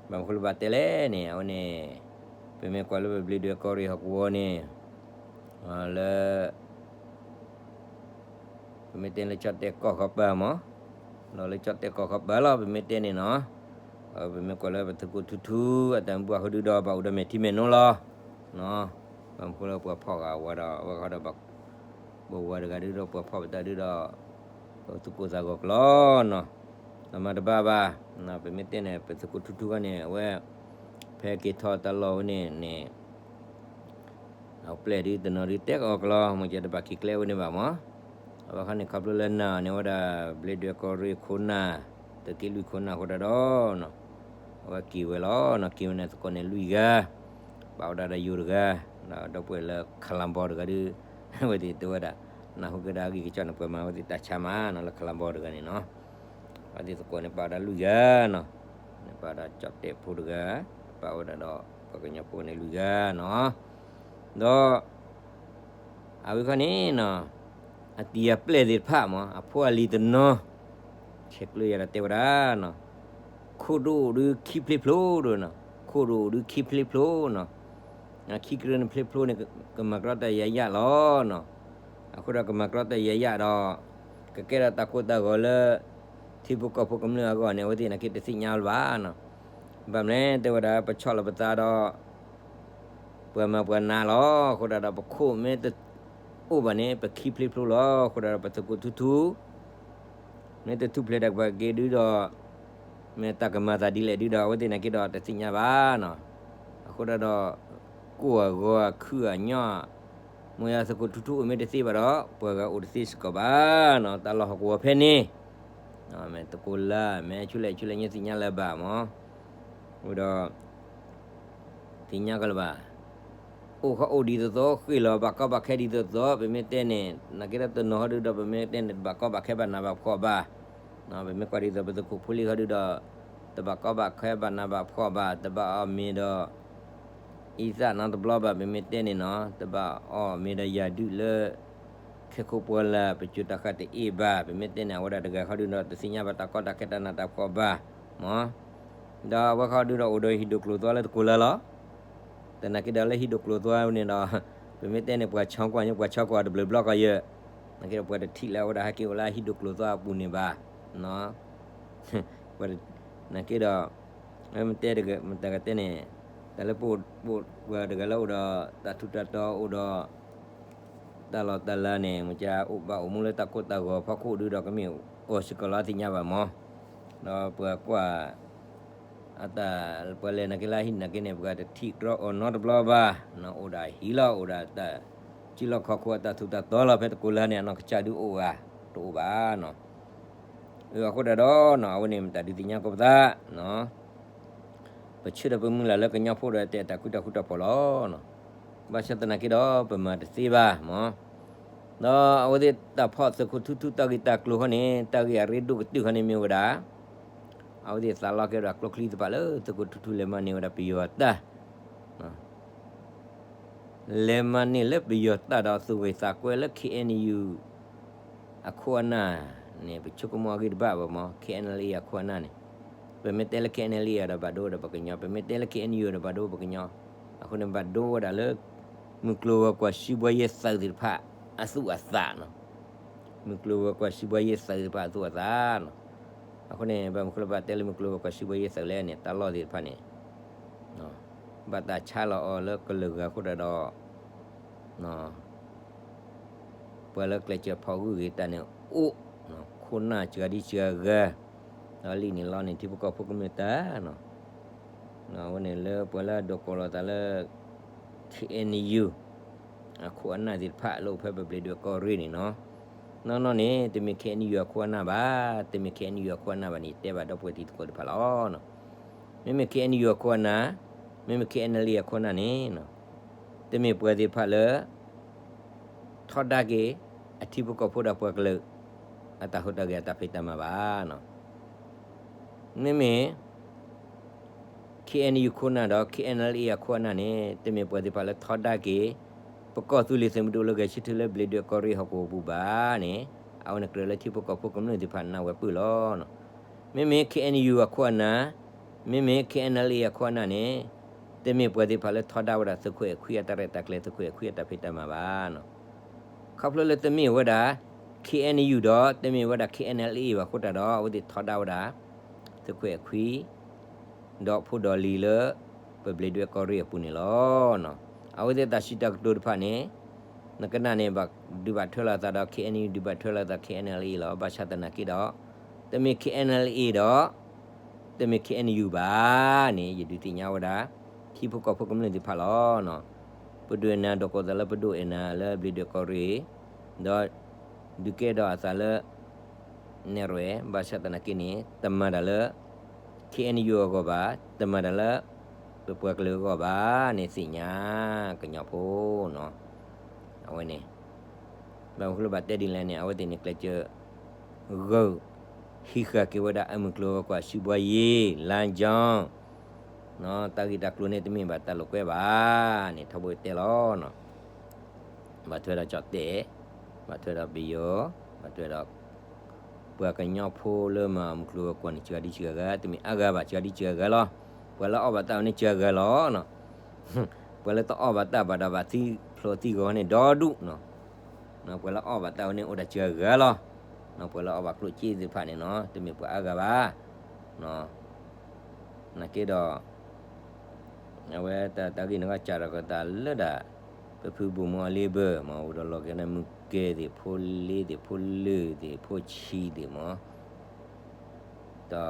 မနုၤဃိလၢဘၣ်တဲလဲၣ်န့ၣ် အဝဲန့ၣ် ပမ့ၢ်ကွၢ်လၢပဘျ့ဒွဲၣ်ကီၢ်ရ့ၣ်ဟီၣ်ကဝီၤန့ၣ် လၢ ပမ့ၢ်တဲလၢကၠီၣ်တဲၣ်ကီၢ်ခီပၤမး, ဒီးလၢကၠီၣ်တဲၣ်ကီၢ်ခီပၤလီၤ ပမ့ၢ်တဲန့ၣ်နီၤ, ပမ့ၢ်ကွၢ်လၢပသုးခိၣ်ထူထူ အတၢ်မုၢ်ဘှၢ်ဃုာ်ဒုဒီး ဘၣ်အိၣ်ဒီးမဲာ်ထံမဲာ်နိလီၤ. ဘၣ်မနုၤဃိလၢပှၤဖီၣ်ဂၤဝဲဒီး အဝဲဃီဒီး ပဝဲတဂၤဒုဒီးပှၤဖီၣ်ပတၢ်ဒုဒီး ပသုးကိၢ်သးဂီၤကျီနီၤ, ဒီးမၤတဘၣ်ဘၣ်, ပမ့ၢ်တဲန့ၣ် ပသုးခိၣ်ထူထူခါန့ၣ် အဝဲ ဖဲက့ၤထီၣ်တၢ်လီၢ်ဝဲန့ၣ်န့ၣ် အပျဲၢ်ဒုတနီၤဒုတဲကအီၤကျီ မ့ၢ်ကဲတဘၣ်က့ၤကျဲဝဲန့ၣ်ဘၣ်မး, အဝဲခါန့ၣ် ခီဖျိလၢနၤန့ၣ်ဝဲဒၣ် ဘျ့ဒွဲၣ်ကီၢ်ရ့ၣ်ခိၣ်နၢ်, သုးက့လွံၢ်ခိၣ်နၢ်အဃိဒၣ်ဒီး အဝဲက့ၤဝဲလီၤနီၤ, က့ၤဝဲန့ၣ်သကိးန့ၣ်လွံၢ်ဂၤ, ပာ်ဝဲဒၣ်ဒီးယိၤတဂၤ, ဒီးဒီပုၢ်ဝဲၢ်လၢခလၤဘီတဂၤဒု, အဝဲသ့ၣ်တဲဝဲဒၣ်, နၢ်ဟူကဒါအဂံၢ်ကစၢ်န့ၣ် ပှၤမၤဝဲသ့ၣ်တၢ်ဆါမးနီၤ လၢခလၤဘီတဂၤန့ၣ်နီၤ, အဝဲသ့ၣ်သကိးန့ၣ်ပာ်ဝဲဒၣ်လွံၢ်ဂၤနီၤ, န့ၣ်ပာ်ဝဲဒၣ်ကၠီၣ်တဲၣ်ဖိတဂၤ, ပာ်ဝဲဒၣ်ဒီးပှၤကညီဖိန့ၣ်လွံၢ်ဂၤနီၤ, ဒီး အဝဲခီန့ၣ်နီၤ, အတံၤအပျဲၢ်သ့ၣ်တဖၣ်မး အဖိအလံၤတနီၤ, ဆဲးကျၢယၤဒီးတဲဝဲဒၣ်နီၤ, ခိၣ်ဒိၣ်အိၣ်ဒုခံဖျ့ဖျိဒိၣ်နီၤ, ခိၣ်ဒိၣ်အိၣ်ဒုခံဖျ့ဖျိနီၤ, ခံကရၢန့ၣ်ဖျ့ဖျိန့ၣ် ကမၤကြီတၢ်ယၤယၤလီၤနီၤ, အဃိဒီးကမၤကြီတၢ်ယၤယၤဒီး ကကဲထီၣ်တၢ်ကိၢ်တၢ်ဂီၤလၢ ထံဖိကီၢ်ဖိကမျၢၢ်အဂီၢ်န့ၣ် အဝဲသ့ၣ်နာ်က့တသ့ၣ်ညါလၢၤဘၣ်နီၤ, ဘၣ်မနုၤလဲၣ်တဲဝဲဒၣ် ပဆီၣ်လီၤပသးဒီး ပှၤမၤပှၤနးလီၤ, အဃိဒၣ်ဒီးပခိၣ်မ့ၢ်တအိၣ်ဘၣ်န့ၣ် ပခံဖျ့ဖျိလီၤ, အဃိဒၣ်ဒီးပသုးခိၣ်ထူထူ မ့ၢ်တထူၣ်ဖျဲးတၢ်ကပၤက့ၤဒုဒီး မ့ၢ်တၢ်ကမၤသးဒ်လဲၣ်ဒုဒီး အဝဲသ့ၣ်နာ်က့ဒီးတသ့ၣ်ညါဘၣ်နီၤ, အဃိဒၣ်ဒီး ကိၢ်အဂီၤအခုၣ်အညီၣ်, မ့ၢ်ယၤသုးခိၣ်ထူထူအိၣ်မ့ၢ်တသ့ဘၣ်ဒီး ပှၤဂၤအိၣ်တသ့စ့ၢ်ကီးဘၣ်နီၤ, တၢ်လီၢ်ဟီၣ်ကဝီၤဖဲန့ၣ် မ့ၢ်တကိးလၢ မ့ၢ်ဆူလဲၣ်ဆူလဲၣ်ညါသ့ၣ်ညါလၢၤဘၣ်မၢ်, အိၣ်ဒီး သ့ၣ်ညါကီးလၢၤဘၣ်, အိၣ်ဃီအိၣ်ဒ်သိးသိး ဃ့ၢ်လီၤဘၣ်ကီဘၣ်ခဲဒ်သိးသိး ပမ့ၢ်တဲန့ၣ် နာ်က့ဒီးတနီၤဟီဒုဒီး ပမ့ၢ်တဲန့ၣ် တဘၣ်ကီဘၣ်ခဲဘၣ်နးဘၣ်ဖှီၣ်ဘၣ်, ပမ့ၢ်ကွၢ်ဒ်သိးပသုးခိၣ်ဖိလံၤဟီဒုဒီး တဘၣ်ကီဘၣ်ခဲဘၣ်နးဘၣ်ဖှီၣ်ဘၣ် တဘၣ်အီၣ်မ့ၤဒီး အံသၣ်နီတဘျီဘၣ် ပမ့ၢ်တဲန့ၣ်နီၤ တဘၣ်အီၣ်မ့ၤဒီးယၤဒုးလၢ ခဲခိၣ်ပှၢ်လၢ် ပစိၤတၢ်ဃၣ်တအ့ၣ်ဘၣ် ပမ့ၢ်တဲန့ၣ် အဝဲဒၣ်တဂၤဃီဒုဒီး တသ့ၣ်ညါဘၣ်တၢ်ကီတၢ်ခဲတၢ်နးတၢ်ဖှီၣ်ဘၣ်မၢ်, ဒီးအဝဲဃီဒုဒီးအိၣ်ဒီးဟံၣ်ဒိၣ်ကျိၤသွါလၢတကိးလၢၤလီၤ, သနာ်က့ဒီးလၢဟံၣ်ဒိၣ်ကျိၤသွါန့ၣ်ဒီး ပမ့ၢ်တဲန့ၣ် ပှၤဆီကွၢ်ညါ ပှၤဆီကွၢ်တဘျုးဘျီကီးယဲၢ်, သနာ်က့ဒီးပှၤတထံၣ်လၢအဝဲဒၣ်ဟဲက့ၤအိၣ်လၢဟံၣ်ဒိၣ်ကျိၤသွါအပူၤန့ၣ်ဘၣ်, သနာ်က့ဒီး မ့ၢ်တဲတဂၤ မ့ၢ်တဂၤတဲန့ၣ် တၢ်လၢပ ပှၤတဂၤလၢအိၣ်ဒီးတၢ်ထူးတၢ်တီၤအိၣ်ဒီး တၢ်လီၢ်တၢ်လၤန့ၣ် မ့ၢ်ကဘၣ်အိၣ်မူလၢတၢ်ကိၢ်တၢ်ဂီၤဖီခိၣ်ဒုဒီးကမ့ၢ်အီၤစ့ၢ်ကီးလီၤသ့ၣ်ညါဘၣ်မၢ်, ဒီးပှၤကွၢ် အတၢ်ပှၤလဲၤနာ်က့လၢဟံၣ်နာ်က့န့ၣ် ပှၤတထံၣ်တြီအီၤနီတဘျီဘၣ်, အိၣ်ဒၣ်ဟံၣ်လီၤ အိၣ်ဒၣ်တၢ်စုလီၢ်ခီၣ်ခိၣ်အတၢ်ထူးတၢ်တီၤလီၤ ဖဲတကိးလၢၤန့ၣ် အနီၢ်ကစၢ်ဒုအိၣ်ဧါ, တအိၣ်ဘၣ်နီၤ, အဃိဒၣ်ဒီးနီၤ အဝဲန့ၣ်မ့ၢ်တၢ်ဒုးသ့ၣ်ညါကိးပသး ပဆၢဒီးပမုၢ်လၢ်လၢကညီဖိဒီးတဲတၢ်ခုတၢ်ဃူတၢ်ဖိးလီၤ, ဘၣ်ဆၣ်သနာ်က့ဒီး ပမၤတသ့ဘၣ်မၢ်, ဒီးအဝဲသ့ၣ်တၢ်ဖီၣ်သုးခိၣ်ထူထူတၢ်ဂ့ၢ်တၢ်ကျိၤခီန့ၣ် တၢ်ဂ့ၢ်အရ့ဒိၣ်ကတၢၢ်ခီန့ၣ်မ့ၢ်ဝဲဒၣ် အဝဲသ့ၣ်သးလီကဲဝဲဒၣ်ကျိချံသ့ၣ်တဖၣ်လၢသုးခိၣ်ထူထူလဲၤမၤန့ၢ်ဝဲဒၣ်ပယီၤတၢ် လဲၤမၤန့ၢ်လၢပယီၤတၢ်ဒီးသူၣ်ဂ့ၢ်သးကွဲလၢ K N U အခိၣ်အနၢ်န့ၣ် ပဆိကမိၣ်အဂ့ၢ်တဘၣ်ဘၣ်မၢ် K N L A အခိၣ်အနၢ်န့ၣ်, ပမ့ၢ်တဲလၢ K N L A ဒီးဘၣ်ဒိဝဲဒၣ်ပှၤကညီ, ပမ့ၢ်တဲလၢ K N U ဒီးဘၣ်ဒိပှၤကညီ, အဃိန့ၣ်ဘၣ်ဒိဝဲဒၣ်လၢ မုၢ်ကျိၤဝဲၤကွာ်စံးဘှါယဲၢ်သုးသ့ၣ်တဖၣ်အသူၣ်အသးနီၤ, မုၢ်ကျိၤဝဲၤကွာ်စံးဘှါယဲၢ်သုးသ့ၣ်တဖၣ်အသူၣ်အသးနီၤ, အဃိန့ၣ် ဘၣ်မနုၤဃိလၢဘၣ်တဲလၢမုၢ်ကျိၤဝဲၤကွာ်စံးဘှါယဲၢ်သုးလဲၣ်န့ၣ် တၢ်လီၢ်သ့ၣ်တဖၣ်န့ၣ် ဘၣ်တၢ်ဆါလီၤအီၤလၢကလုာ်ဂၤအဃိတၢ်ဒီး ပှၤလၢကျဲးစၢးဖီၣ်ဂုာ်ဂ့ၤတၢ်န့ၣ်အိၣ်, ခိၣ်နၢ်စှၤဒံစှၤဂၤ, ဒီးလံၣ်န့ၣ်လီန့ၣ်ထံဖိကီၢ်ဖိကမျၢၢ်တၢ်နီၤ, အဝဲန့ၣ်လၢပှၤလၢအဒိးကိးလီၤသးလၢ K N U အခိၣ်အနၢ်သ့ၣ်တဖၣ်လၢအိၣ်ဖဲပဘျံးဒွဲၣ်ကီၢ်ရ့ၣ်န့ၣ်နီၤ, နီၢ်နီၢ်န့ၣ် တမ့ၢ် K N U အခိၣ်အနၢ်ဘၣ်, တမ့ၢ် K N U အခိၣ်အနၢ်ဘၣ်န့ၣ် ယတဲဘၣ်ဒီပုၢ်ဝဲၢ်တံၤသကိးတဖၣ်လီၤ. မ့မ့ၢ် K N U အခိၣ်အနၢ်, မ့မ့ၢ် K N L A အခိၣ်အနၢ်န့ၣ် တမ့ၢ်ပှၤသ့ၣ်တဖၣ်လၢ ထီဒါက့ၤ အထံဖိကီၢ်ဖိဒီးပှၤကလုာ် အတၢ်ဟူးတၢ်ဂဲၤအတၢ်ဖံးတၢ်မၤဘၣ်နီၤ, မ့မ့ၢ် K N U ခိၣ်နၢ်ဒီး K N L A အခိၣ်အနၢ်န့ၣ် တမ့ၢ်ပှၤသ့ၣ်တဖၣ်လၢထီဒါက့ၤ ပကီၢ်သူလ့ၤသုးမုၢ်ဒိၣ်လၢဂဲၤဆၢထၢၣ်လၢဘျံးဒွဲၣ်ကီၢ်ရ့ၣ်ဟီၣ်ကဝီၤပူၤဘၣ်န့ၣ် အဝဲန့ၣ်ကြၢးလၢထံဖိကီၢ်ဖိကမျၢၢ်သ့ၣ်တဖၣ်နၢ်ဝဲပၢၢ်လီၤ. မ့မ့ၢ် K N U အခိၣ်အနၢ်, မ့မ့ၢ် K N L A အခိၣ်အနၢ်န့ၣ် တမ့ၢ်ပှၤသ့ၣ်တဖၣ်လၢထီဒါဝဲဒၣ်သုးခိၣ်အဲၣ်ခွံအတၢ်ရဲၣ်တၢ်ကျဲၤ သုးခိၣ်အဲၣ်ခွံအတၢ်ဖံးတၢ်မၤဘၣ်နီၤ, ခီဖျိလၢတမ့ၢ်ဝဲဒၣ် K N U ဒီး တမ့ၢ်ဝဲဒၣ် K N L A ဘၣ်အဃိတၢ်ဒီး အဝဲသ့ၣ်ထီဒါဝဲဒၣ် သုးခိၣ်အဲၣ်ခွံ ဒီးဖိဒီးလံၤလၢ ပဘျံးဒွဲၣ်ကီၢ်ရ့ၣ်အပူၤန့ၣ်လီၤ. အဝဲသ့ၣ်တၢ်စံးတၢ်ကတိၤတဖၣ်န့ၣ် နကနၣ်န့ၣ် ဒုးဘၣ်ထွဲလိာ်သးဒီး K N U ဒုးဘၣ်ထွဲလိာ်သး K N L A လီၤ. ဘၣ်ဆၣ်သနာ်က့ဒီး တမ့ၢ် K N L A ဒီး တမ့ၢ် K N U ဘၣ်န့ၣ် ယဒုးသ့ၣ်ညါဝဲဒၣ် ထံဖိကီၢ်ဖိကမျၢၢ်သ့ၣ်တဖၣ်လီၤ. ပဒိၣ်အဲၣ်နၤ ဒိးကိးသးလၢပဒိၣ်အဲၣ်နၤလၢဘျံးဒွဲၣ်ကီၢ်ရ့ၣ် ဒီး ဒုးကဲထီၣ်အသးလၢ နဲၣ်ရွဲၣ် ဘၣ်ဆၣ်သနာ်က့န့ၣ် တမၤတၢ်လၢ K N U အဂီၢ်ဘၣ်, တမၤတၢ်လၢ ပပှၤကလုာ်အဂီၢ်ဘၣ်န့ၣ် သ့ၣ်ညါကညီဖိနီၤ. အဝဲန့ၣ် ဘၣ်မနုၤဃိလၢဘၣ်တဲဒ်လဲၣ်န့ၣ် အဝဲသ့ၣ်န့ၣ်ကျဲးစၢး ဂုာ် ဟံးဃာ်က့ၤဝဲဒၣ်အမုၢ်ကျိၤဝဲၤကွာ် စံးဘှါယ့ၣ် လါကၠီ တၢ်ဂ့ၢ်တၢ်ကျိၤန့ၣ် တမ့ၢ်ဘၣ်တၢ်လိာ်ကွဲဘၣ်န့ၣ် ထီဘိတဲလီၤ. ဘၣ်ထွဲဒီးကၠီၣ်တဲၣ်, ဘၣ်ထွဲဒီးပယီၤ, ဘၣ်ထွဲဒီး ပှၤကညီဖိလၢမၤအမုၢ်ကျိၤဝဲၤကွာ်န့ၣ် စှၤဒံစှၤဂၤ တမ့ၢ်အါဂၤဘၣ် စှၤဒံစှၤဂၤလီၤ. ပှၤလၢအီၣ်ဘၣ်တၢ်ဝဲန့ၣ်စှၤဂၤလီၤ. ပှၤလၢတအီၣ်ဘၣ်တၢ်ဘၣ်ဒီးဘၣ်သံဖျိးသံဂီၤန့ၣ်ဒီဒူၣ်နီၤ. ပှၤလၢအီၣ်ဘၣ်တၢ်ဝဲန့ၣ်အိၣ်ဒၣ်စှၤဂၤလီၤ. ပှၤလၢအီၣ်ဘၣ်ကျိၣ်စ့သ့ၣ်တဖၣ်န့ၣ်နီၤ တမ့ၢ်ပှၤအါဂၤဘၣ်. နာ်က့ဒီး အဝဲတၢ်ဂ့ၢ်န့ၣ်ကစၢ်ဒီးကတၢၢ်လၢဒၣ် ပဖုဘိၣ်မူအလ့ဘၢၣ် မ့ၢ်အိၣ်ဒီးလီၤက့ၤန့ၣ် မုၢ်ကဲသ့ၣ် ဖိလ့သ့ၣ် ဖိလၢၢ်သ့ၣ် ဖိဆံးသ့ၣ်မ့ၢ် ဒီး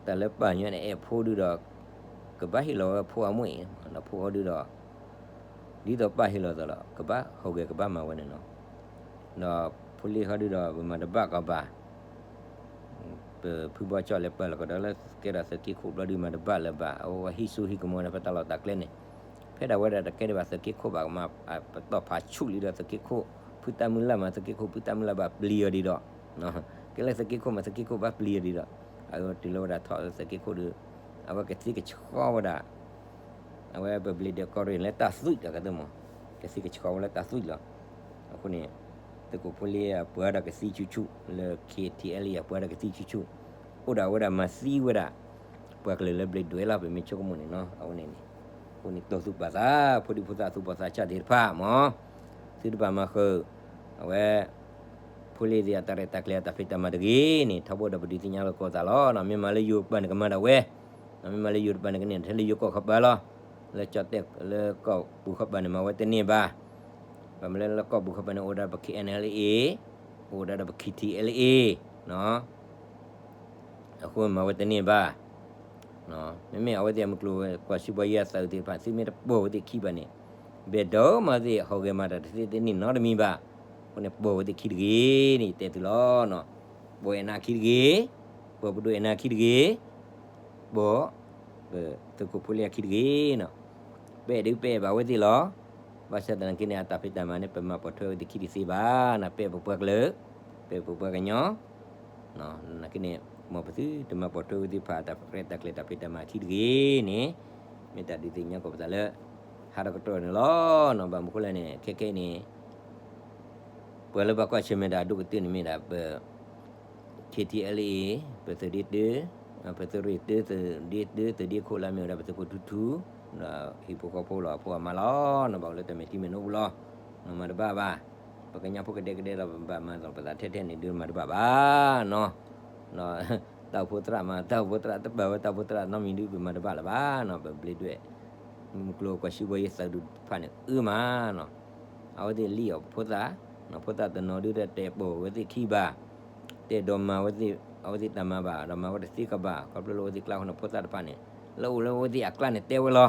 တၢ်လၢပၢ်ညီန့ၣ်အဲၣ်ဖိဒုဒီး ကဘၣ်ဟ့ၣ်လီၤဝဲဖိအမုၣ်အံၤ ဒီးဖိအီၤဒုဒီး ဒ်သိးပၢ်ဟ့ၣ်လီၤသးလီၤ ကဘၣ်ဟူးဂဲၤကဘၣ်မၤဝဲန့ၣ်နီၤ. ဒီးဖိလ့ၢ်ဃီဒုဒီး ပမၤတဘၣ်ကီးဘၣ် ပဖုဘီကၠီၣ်လဲၤပၢလီၤကဒီးလၢသုးကဲဒီးသုးက့ခိၣ်ဘျီဒုမၤတဘၣ်လၢၤဘၣ် အဝဲဟံးစိဟံးကမီၤဒီး ပတၢ်လီၢ်တၢ်ကျဲန့ၣ် ဖဲဒၣ်ဝဲဒၣ်တကဲဒံးဘၣ်သုးက့ခိၣ်ဘၣ်ကမၤ ပတီၢ်ဖးဆူၣ်လံဒီးသုးက့ခိၣ် ဖုတၢ်မုၢ်လၢ်မၤသုးက့ခိၣ် ဖုတၢ်မုၢ်လၢ်ဘၣ်ပျံၤအီၤဒံးဒီး ကဲလၢသုးက့ခိၣ်မၤသုးက့ခိၣ်ဘၣ်ပျံၤအီၤဒံးဒီး အဝဲတုၤလၢဝဲဒၣ်ထီၣ်လၢသုးက့ခိၣ်ဒီး အဝဲကသံကဆှီဝဲဒၣ် အဝဲပဘျံးဒဲးကီၢ်ရ့ၣ်လၢတၢ်သွံၣ်တကသ့မး ကသံကဆှီဝဲလၢတၢ်သွံၣ်လီၤ. အဃိန့ၣ် သုးခိၣ်ဖိလ့ၢ်အပှၤဒီးကသံဆူၣ်ဆူၣ် လၢ K T L A အပှၤဒီးကသံဆူၣ်ဆူၣ် အိၣ်ဒၣ်ဝဲဒၣ်မၤသံဝဲဒၣ် ပှၤကလုာ်လၢဘျ့းဒွဲၣ်လီၤ ပမ့ၢ်ဆိကမိၣ်န့ၣ်နီၤ အဝဲန့ၣ်န့ၣ် အဃိန့ၣ်တီၢ်သူၣ်ပာ်သး ဖိဒံဖိသၣ်သူၣ်ဘီၣ်သးစၢ်သ့ၣ်တဖၣ်မး သုတဘၣ်မၤဃုာ် အဝဲ ဖိလ့ၢ်သ့ၣ်အတၢ်ရဲၣ်တၢ်ကျဲၤအတၢ်ဖံးတၢ်မၤတဂ့ၤန့ၣ် ထီဘိဒီးပဒုးသ့ၣ်ညါလိာ်သကိးသးလီၤ. မ့ၢ်မၤလၢယိၤပၤန့ၣ်ကမၤဒၣ်ဝဲ, မ့ၢ်မၤလၢယိၤတပၤန့ၣ်ကန့ၢ်ထဲလၢယိၤကီၢ်ခီပၤလီၤ. လၢကၠီၣ်တဲၣ်လၢကီၢ်ပူၤခီပၤန့ၣ်မၤဝဲတန့ၢ်ဘၣ်. ဘၣ်မနုၤလၢလၢကီၢ်ပူၤခီပၤန့ၣ် အိၣ်ဒၣ်ဒီးပ K N L A, အိၣ်ဒၣ်ဒီးပ K T L A အဃိမၤဝဲတန့ၢ်ဘၣ်. မ့မ့ၢ်အဝဲသ့ၣ်အမုၢ်ကျိၤဝဲၤကွာ်စံးဘီယံအသးအုးသ့ၣ်တဖၣ် သုမ့ၢ်တပိာ်ဝဲသ့ၣ်ခံဘၣ်န့ၣ် ဘၣ်ဒိမၤသ့ၣ်ဟီၣ်ဂဲၤမၤတၢ်တသ့တန့ၢ်နီတမံၤဘၣ်. အဃိန့ၣ်ပိာ်ဝဲသ့ၣ်ခံတဂ့ၤန့ၣ် ယတဲသုလီၤ. ပိာ်အဲၣ်နၤခံတဂ့ၤ, ပိာ်ပဒိၣ်အဲၣ်နၤခံတဂ့ၤ, ပိာ် ပသုးခိၣ်ဖိလ့ၢ်အခံတဂ့ၤ. ပအဲၣ်ဒုးပအဲၣ်ဘၣ်ဝဲသ့ၣ်လီၤ. ဘၣ်ဆၣ်သနာ်က့န့ၣ် အတၢ်ဖံးတၢ်မၤန့ၣ် ပမၤပိာ်ထွဲဝဲသ့ၣ်ခံတသ့ဘၣ်. ပအဲၣ်ပပှၤကလုာ်, ပအဲၣ်ပပှၤကညီ နာ်က့န့ၣ် မ်ပသုတမၤပိာ်ထွဲဝဲသ့ၣ်တဖၣ်အတၢ်ရဲၣ်တၢ်ကျဲၤတၢ်ဖံးတၢ်မၤခံတဂ့ၤန့ၣ် မ့ၢ်တၢ်ဒုးသ့ၣ်ညါကိးပသးလၢ ဟးတကတီၢ်န့ၣ်လီၤ. ဘၣ်မနုၤဃိလဲၣ်န့ၣ် ခဲခဲအံၤန့ၣ် ပှၤလၢဘၣ်ကွၢ်ဆၢၣ်မဲာ်တၢ်အဒိၣ်ကတၢၢ်န့ၣ်မ့ၢ်ဒၣ်ပ K T L A, ပသုးဒ့တၢ, ပသုးရ့ၣ်တၢ သုးဒ့တၢ သုးဒ့ခိၣ်လၢအမ့ၢ်ဝဲဒၣ်ပသုးခိၣ်ထူထူ ဒီးဟံၣ်ဖိဃီဖိလီၤ အဖိအမါလီၤ. ဘၣ်အိၣ်လၢတၢ်မဲာ်ထံမဲာ်နိပူၤလီၤ. မၤတဘၣ်ဘၣ်. ပကညီဖိကဒဲကဒဲဒီး ပဘၣ်မၤလီၤပသးထဲထဲန့ၣ် ဒုးမၤတဘၣ်ဘၣ်နီၤ. တၢ်အိၣ်ဖှိၣ်သရၣ်မၤ တၢ်အိၣ်ဖှိၣ်သရၣ် တဘၣ်ဝဲတၢ်အိၣ်ဖှိၣ်သရၣ်နီတမံၤဒုး ပမၤတဘၣ်လၢၤဘၣ်နီၤ. ပဘျ့းဒွဲၣ် မုၢ်ကျိၤကွၢ်စံးဘီယံသးဒူတဖၣ်န့ၣ် အၢမးနီၤ. အဝဲသ့ၣ်လံၣ်အီၣ်ဖိသၣ်, ဖိသၣ်တနီၤဒုးတတဲာ်ပိာ်ဝဲသ့ၣ်ခံဘၣ်. တဲာ်ဒိးမၤဝဲသ့ၣ် အဝဲသ့ၣ်တၢ်မၤဘၣ် ဒီးမၤဝဲတသ့ကဘၣ် ခီဖျိလၢအဝဲသ့ၣ်ကျါဃိန့ၣ် ဖိသၣ်တဖၣ်န့ၣ် လၢအိၣ်လၢအဝဲသ့ၣ်အကျါန့ၣ်တဲဝဲလီၤ.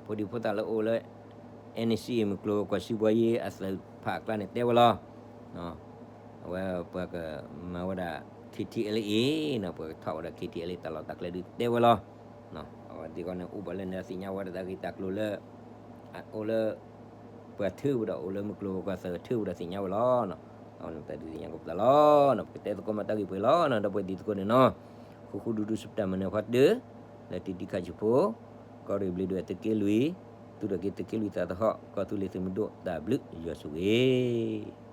ဖိဒံဖိသၣ်လၢအိၣ်လၢ N C A မုၢ်ကျိၤကွၢ်စံးဘီယံအသုးတဖၣ်အကျါန့ၣ်တဲဝဲလီၤ. အဝဲပှၤကမၤဝဲဒၣ် K T L A နီၤ ပှၤကထီၣ်ဝဲဒၣ် K T L A တၢ်လီၢ်တၢ်ကျဲဒုးတဲဝဲလီၤ. အဝဲသ့ၣ်ဃီန့ၣ် အိၣ်ဘၣ်လၢန့ၣ်တၢ်သ့ၣ်ညါဝဲဒၣ်တၢ်ဂ့ၢ်တၢ်ကျိၤလၢ အိၣ်လၢ ပှၤထၢဝဲဒီးအိၣ်လၢမုၢ်ကျိၤဝဲၤကွာ်သၢၣ်ထၢဝဲဒီးသ့ၣ်ညါဝဲလီၤ. အဝဲန့ၣ်တၢ်ဒုးသ့ၣ်ညါကိးပသးလီၤ. ပကတဲသကိးမၤတၢ်ဂ့ၢ်ပှဲၤလီၤနီၤ ဒီပုၢ်ဝဲၢ်တံၤသကိးန့ၣ်နီၤ. ဃူဃူဒူဒူစပတၢ်မနုၤဖီတၢၢ် လၢတံၤတံၤခါဆူၣ်ဖိ ကီၢ်ရ့ၣ်ဘျ့းဒွဲၣ်သုးက့လွံၢ် သူၣ်ထီၣ်က့ၤသုးက့လွံၢ်သးသဟီၣ် ကီၢ်သူလ့ၤသုးမုၢ်ဒိၣ်တၢ်ဘျုးယွၤဆိၣ်ဂ့ၤ